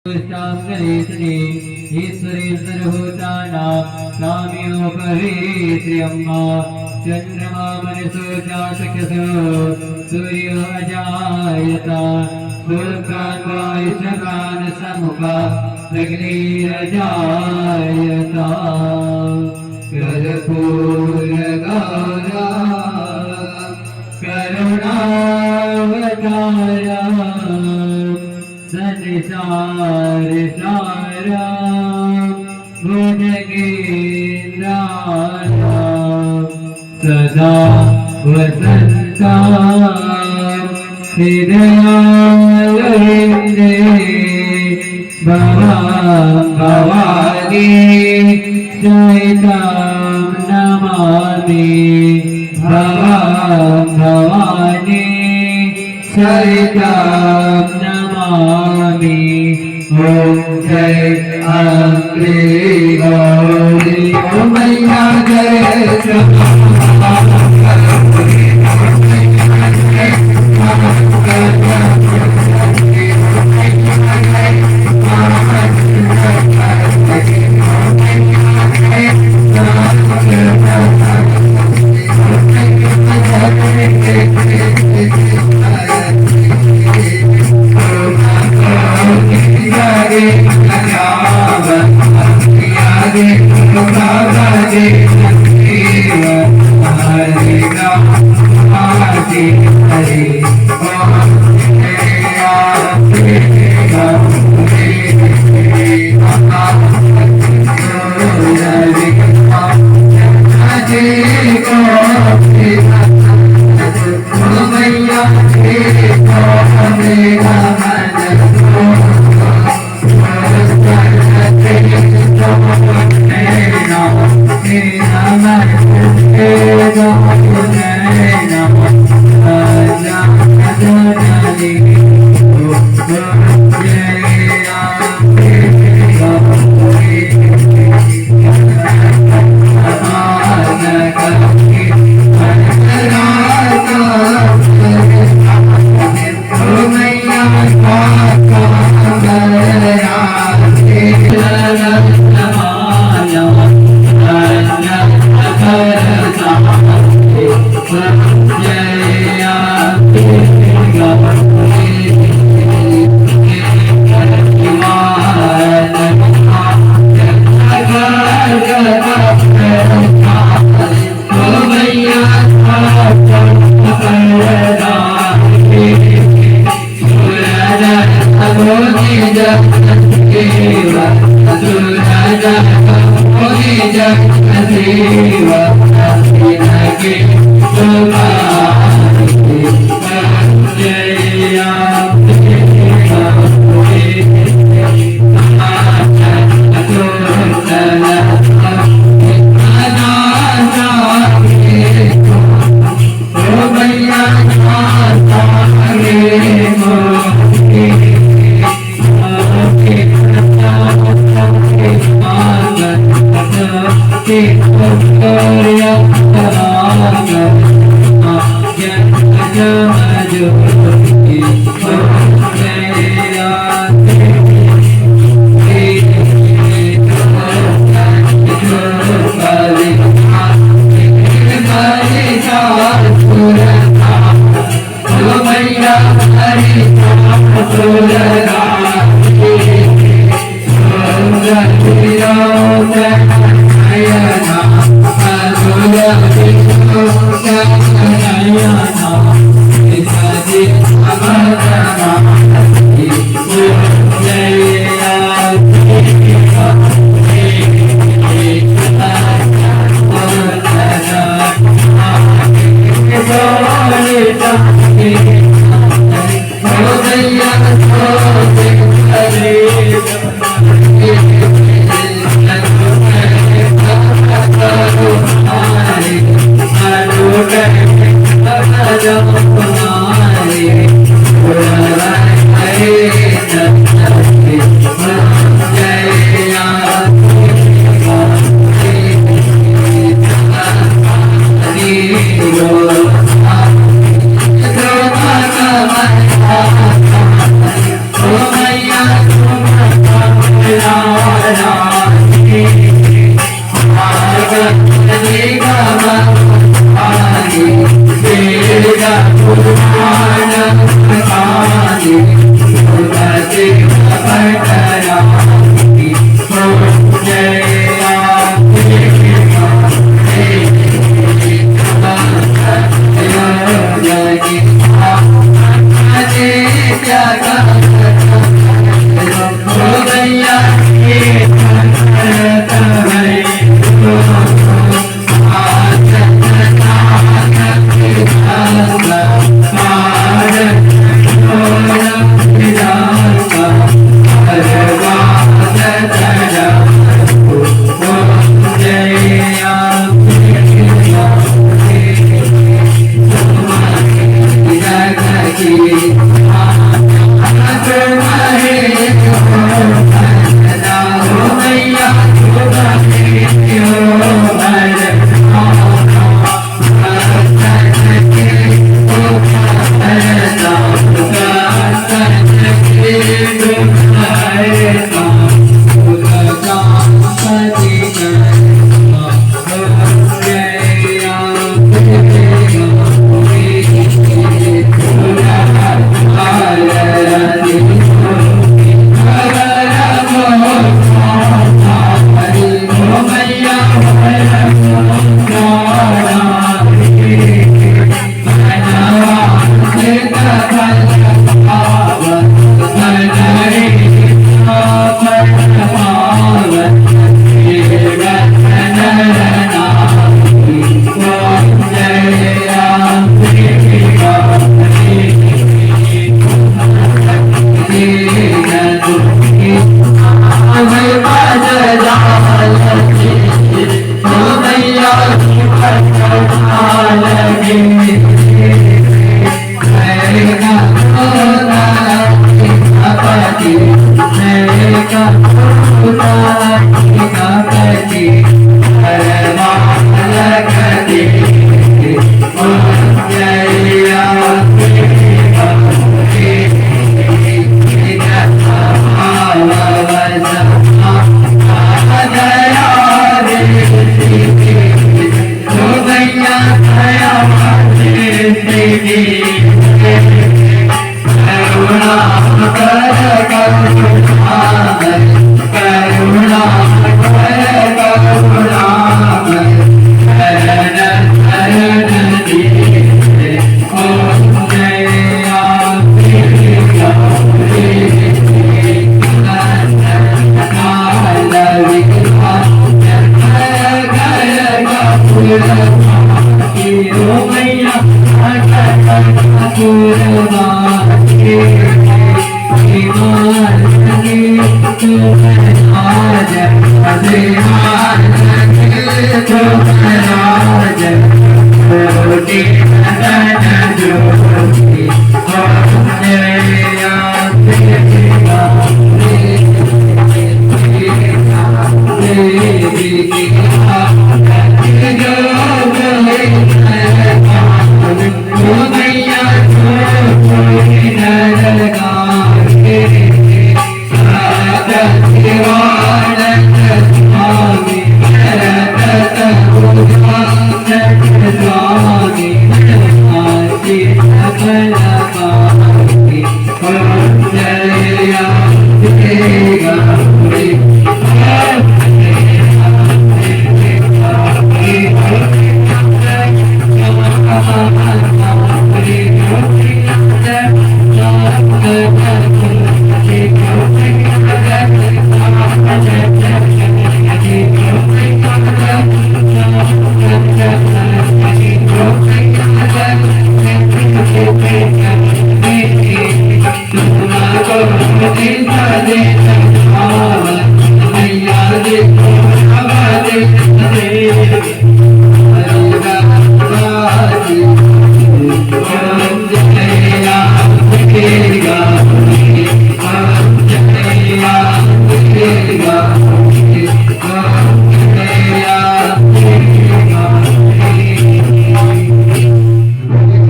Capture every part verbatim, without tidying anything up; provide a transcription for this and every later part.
तुष्टां करिष्यति। ईश्वरे सर्वभूतानां स्वामिनो भवेत्यम्मा। चन्द्रमा मनसो चाचक्षुः सूर्यो अजायत। शुक्रान्वायुषकान् सम्मुखा अग्निरजायत। कर्पूरगौरं करुणावतारं संसारसारं भुजगेन्द्राणां सदा वसन्तं हृदयारविन्दे। भवं भवानी सहितं नमामि। भवं भवानी सहितं नमामि। ॐ जय अम्बे गौरी। ॐ मैया जय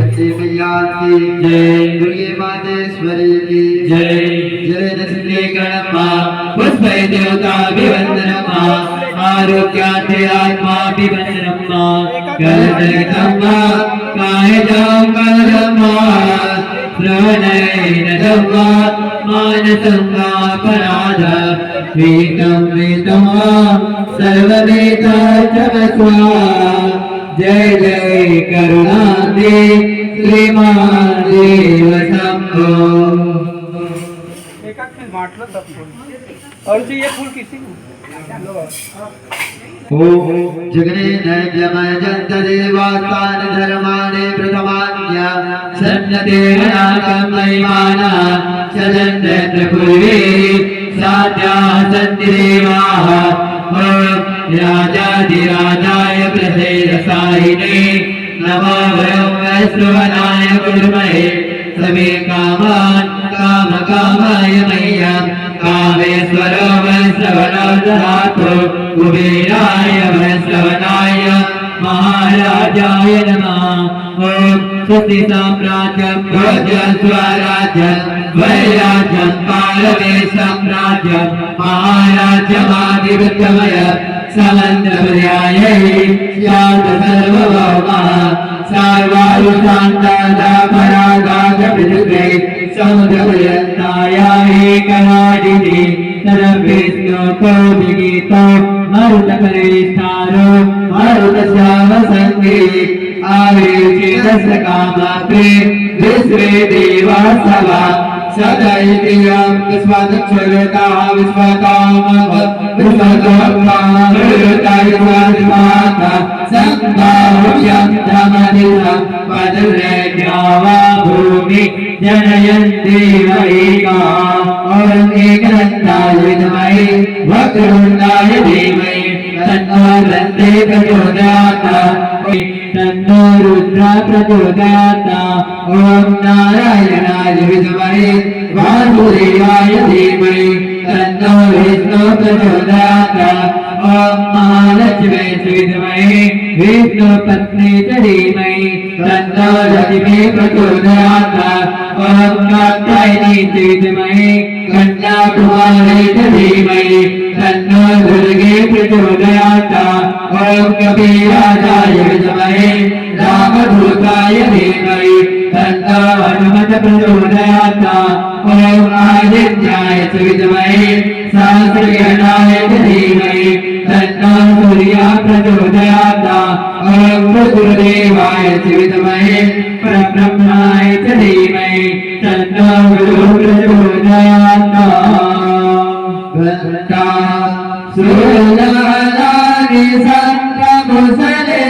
शक्ति मैया की जय। दुर्गे मातेश्वरी की जय। जय दक्षिणे गणमा पुष्पै देवताभिवंदनमा। आरोग्याते आत्माभिवंदनमा। कलतलकतम्मा कायजां कलतम्मा। श्रवणेन धम्मा मानसंगापराध। विहितं विहितं वा सर्वमेतत् क्षमस्व। जय जय करुणानिधि श्रीमान देव शंभो। और जी ये फूल किसी ॐ जगने नैव्यमयजन्त देवास्तानि धर्माणि प्रथमान्य सन्नते मनाकं महिमानः सजन्त यत्र पूर्वे साध्याः सन्ति देवाः। ॐ राजाधिराजाय प्रसीद साहिने नमो वरं वैश्रवणाय कुर्महे समे कामान् कामकामाय मह्यं कामेश्वरो वैश्रवणो ददातु कुबेराय वैश्रवणाय महाराजाय नमः। ॐ स्वस्ति साम्राज्यं भोज्यं स्वराज्यं वैराज्यं पारमेशं राज्यं महाराज्यमाधिपत्यमय समन्तपर्यायैः स्यात् सर्वभौमः। सर्वाभिशान्ता धामरागाः च पितृके समुद्रपर्यन्ताया एकराडिनी तदपि श्लोको विगीतो मरुतकलेष्ठारो मरुतश्यामसङ्गी आयुर्चेतसः कामाप्रे विश्वे देवा सवा सदैतियं विश्वदक्षुरुताः विश्वतोमुख विश्वतोत्थाः विश्वदीपाः सम्भाव्यं धमनिधं पदरेद्यावा भूमि जनयन्ति वैका। ॐ एकदन्ताय विद्महे वक्रतुण्डाय धीमहि तन्नो दन्ते प्रचोदयात्। तन्नो रुद्र प्रचोदयात्। ॐ नारायणाय विद्महे वासुदेवाय धीमहि तन्नो विष्णु प्रचोदयात्। ॐ महालक्ष्मी च विद्महे विष्णुपत्नी च धीमहि तन्नो लक्ष्मी प्रचोदयात्। ॐ कात्यायनी च विद्महे कन्याकुमारी च धीमहि तन्नो दुर्गे प्रचोदयात्। ॐ कपिराजाय विद्महे रामदूताय धीमहि तन्नो हनुमत प्रचोदयात्। ॐ आदित्याय च विद्महे सहस्रकिरणाय च धीमहि तन्नो सूर्य प्रचोदयात्। ॐ रुद्रदेवाय च विद्महे परब्रह्मणाय च धीमहि तन्नो गुरु प्रचोदयात्। घण्टा शूलहलानि शङ्खमुसले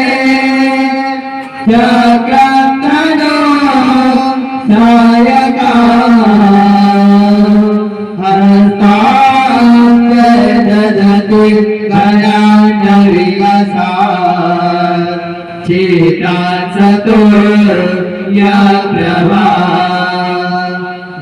चक्रध्वजो सायका। हस्ताङ्गजति गणाण्डविकसा चेता चतुर्यप्रभा।